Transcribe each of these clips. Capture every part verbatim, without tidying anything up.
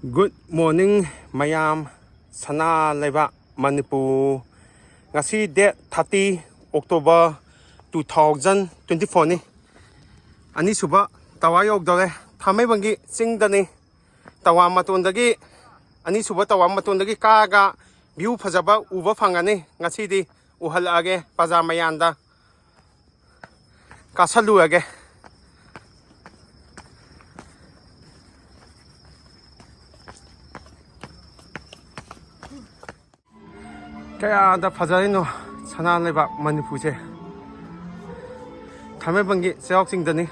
Good morning ꯃꯌꯥꯝ, ꯁꯅꯥ ꯂꯩꯕꯥꯛ ꯃꯅꯤꯄꯨꯔ꯫ ꯉꯁꯤ date thirty October two thousand twenty fourꯅꯤ꯫ ꯑꯅꯤꯁꯨꯕ tower ꯌꯧꯗꯧꯔꯦ꯫ ꯊꯥꯡꯃꯩꯕꯟꯒꯤ ꯆꯤꯡꯗꯅꯤ꯫ Tower ꯃꯇꯣꯟꯗꯒꯤ, ꯑꯅꯤꯁꯨꯕ tower ꯃꯇꯣꯟꯗꯒꯤ ꯀꯥꯔꯒ view ꯐꯖꯕ ꯎꯕ ꯐꯪꯒꯅꯤ꯫ ꯉꯁꯤꯗꯤ ꯎꯍꯜꯂꯛꯑꯒꯦ ꯕꯖꯥꯔ ꯃꯌꯥꯝꯗ꯫ ꯀꯥꯁꯜꯂꯨꯔꯒꯦ꯫ ꯀꯌꯥꯗ ꯐꯖꯔꯤꯅꯣ ꯁꯅꯥ ꯂꯩꯕꯥꯛ ꯃꯅꯤꯄꯨꯔꯁꯦ꯫ ꯊꯥꯡꯃꯩꯕꯟꯒꯤ ꯆꯩꯔꯥꯎ ꯆꯤꯡꯗꯅꯤ꯫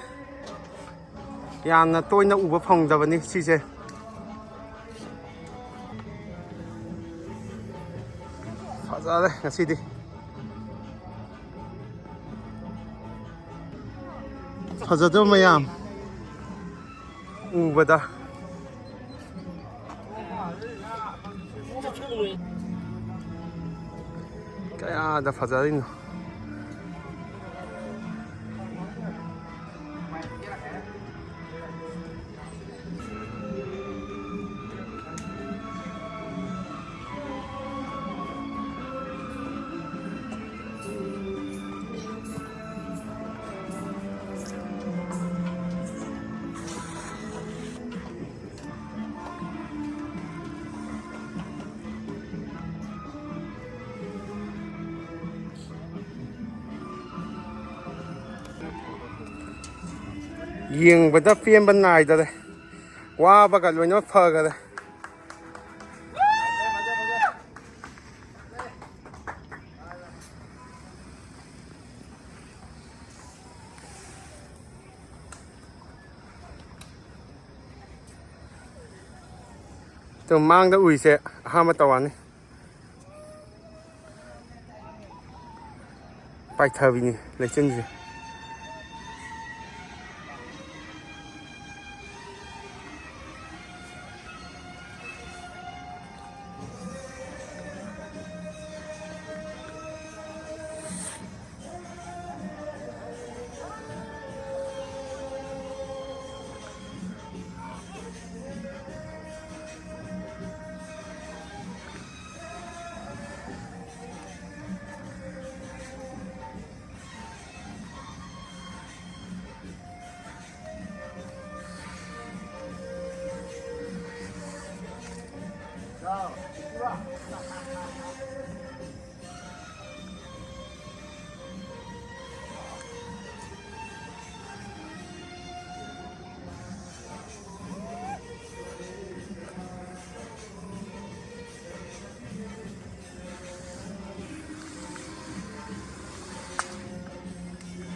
ꯌꯥꯝꯅ ꯇꯣꯏꯅ ꯎꯕ ꯐꯪꯗꯕꯅꯤ ꯁꯤꯁꯦ꯫ ꯐꯖꯔꯦ ꯉꯁꯤꯗꯤ꯫ ꯐꯖꯗ꯭ꯔꯣ ꯃꯌꯥꯝ? ꯎꯕꯗ ꯀꯌꯥꯗ ꯐꯖꯔꯤꯅꯣ꯫ ꯌꯦꯡꯕꯗ ꯄꯦꯟꯕ ꯅꯥꯏꯗꯔꯦ꯫ ꯋꯥꯕꯒ ꯂꯣꯏꯅꯃꯛ ꯐꯈꯔꯦ꯫ ꯑꯗꯣ ꯃꯥꯡꯗ ꯎꯔꯤꯁꯦ ꯑꯍꯥꯟꯕ towerꯅꯤ꯫ ꯄꯥꯏꯊꯕꯤꯅꯤ ꯂꯩꯆꯤꯟꯁꯦ꯫